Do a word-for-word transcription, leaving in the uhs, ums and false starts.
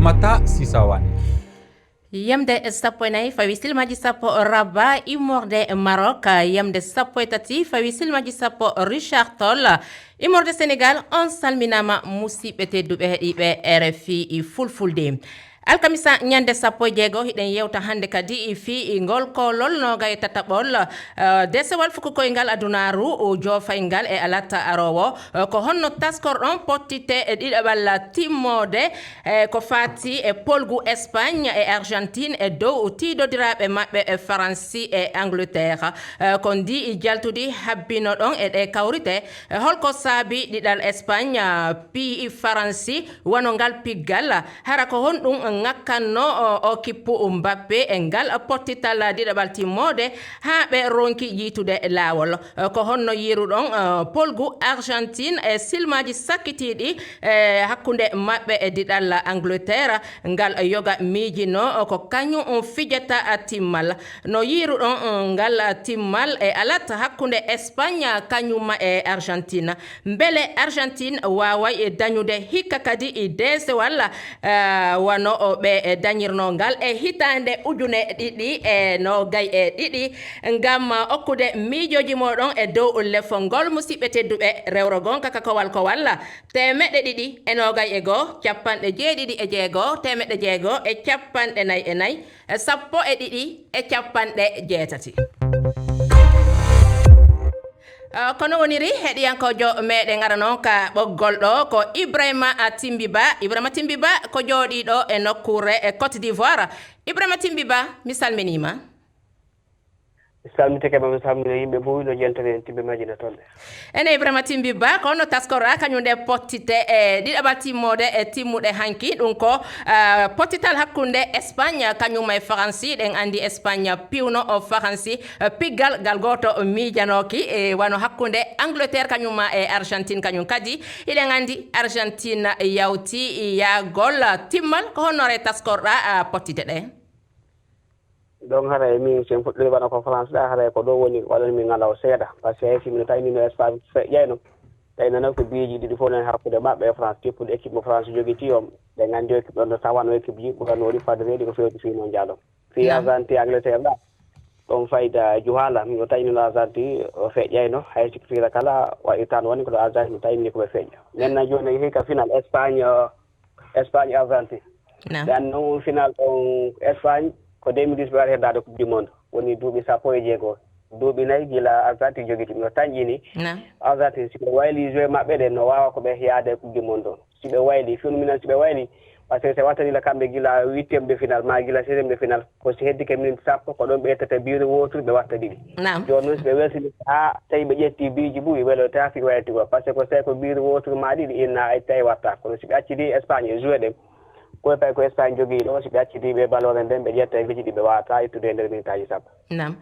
Mata Sisawane. Yamde sappo e nayi fawi silmaji sappo Rabba, immorde Maroc. Yamde sappo e tati fawi silmaji sappo Richard Toll, immorde Sénégal. On salminama, musidɓe tedduɓe heɗiɓe R F I Fulfulde. Alkamisa ñande sappo e jeego, hiɗen yewta hannde kadi fii ngol koolol noogay tataɓol, eh, desewal fuku koyngal adunaaru, o joofayngal e alatta aroowo. Eh, ko honno taskorɗon pottite e ɗiɗaɓal timmoode, eh, ko faati e polgu Espagne e Argentine e dow tiidodiraaɓe maɓɓe e Faransi e Angleterre? Eh, ko ndi jaltudi habbinoɗon e ɗe kawrite? Eh, holko saabi ɗiɗal Espagne, eh, pii Faransi wano ngal piggal? Hara ko honɗum ŋakkanno o, o kippu Mbappe e ngal pottital ɗiɗaɓal timmoode haa ɓe ronki yiitude laawol? Eh, ko honno yiiruɗon, eh, polgu Argentine e silmaaji sakkitiiɗi, eh, hakkunde maɓɓe e diɗal Angleterre? Ngal yoga miijino ko kañum fijata timmal. No yiiruɗon ngal timmal e alat hakkunde Espagne kañum e Argentine? Mbele Argentine waaway dañude hikka kadi deesewal, eh, wano o ɓe dañirno ngal e hitaande ujune ɗiɗi e noogay e ɗiɗi? Ngam okkude miijooji mooɗon e dow lefol ngol, musiɓɓe tedduɓe, rewro gon kaka kowal kowal, teemeɗɗe ɗiɗi e noogay e goo, capanɗe jeeɗiɗi e jeego, teemeɗɗe jeego e capanɗe nayi e nayi, sappo e ɗiɗi e capanɗe jeetati. Eh, kono woniri heɗiyankoojo meɗen ara noon ka ɓoggol ɗo ko Ibrahima Timbi Ba. Ibrahima Timbi Ba ko jooɗiiɗo e nokkuure e Côte d'Ivoire. Ibrahima Timbi Ba, mi salminiima. Salmitike ma, mi salmina yimɓe buy no jentore en timbe majina tonɗe. Ene Ibrahima Timbi Ba, ko no taskora kañum nde pottite e ɗiɗaɓal timmoode e timmuɗe hanki. Ɗum ko, eh, pottital hakkunde Espagne kañum e Faransi. Ɗen andi Espagne piwno o Faransi, eh, piggal gal gooto miijanooki, e wano hakkunde Angleterre kañum e Argentine kañum kadi. Hiɗen andi Argentine yawti yaagol timmal. Ko honno re taskorɗa, ah, pottite ɗe? Donc haray min sen fuɗɗori wano ko France ɗa, haray ko ɗo woni waɗan min ngalaw seeɗa, parce que si min tawi nino Espagne feƴƴayno, tawi nana ko biiji ɗiɗi fof nani hakkude maɓɓe e France, tippude équipe mo France jogiti on. Ɓe nganndi o équipe ɗon no tawano équipe ji ɓurano waɗi fadde reedi ko fewti fii noon jaalon fii Argentine Angleterre ɗa. Ɗon fayda juhaala, min o tawi nino Argentine o feƴƴayno, hay sikki fiira kala waɗi tan woni ko ɗo Argentine tawi ni ko ɓe feƴƴa. Maintenant jooni hika final Espagne, Espagne Argentine. Naam. Ɗan noon final on Espagne ko deux mille dix ɓe wari heddaade Coupe du Monde. Woni duuɓi sappo e jeego. Duuɓi nayi gila Argentine jogiti. No tanƴini. Naam. Argentine si ɓe wayli joué maɓɓe ɗen no waawa ko ɓe yaade Coupe du Monde on. Si ɓe wayli, fewnu minan si ɓe wayli. Parce que si wattani la kamɓe gila huitième de final ma gila seizième de final. Ko si heddike minute sappo ko ɗon ɓe ƴettata biiri wooturu ɓe watta ɗiɗi. Naam. Jooni noon si ɓe welsini haa tawi ɓe ƴetti biiji buy welo tafi wayati gol. Parce que ko tawi ko biiri wooturu ma ɗiɗi inna ay tawi watta. Kono si ɓe accidi Espagne e joué ɗen. Koye payi ko Espagne jogii ɗo, si ɓe accidi ɓe ballon nden, ɓe ƴetta e fiji ɗi ɓe waawata ittude e nder minitaaji sappo. Naam.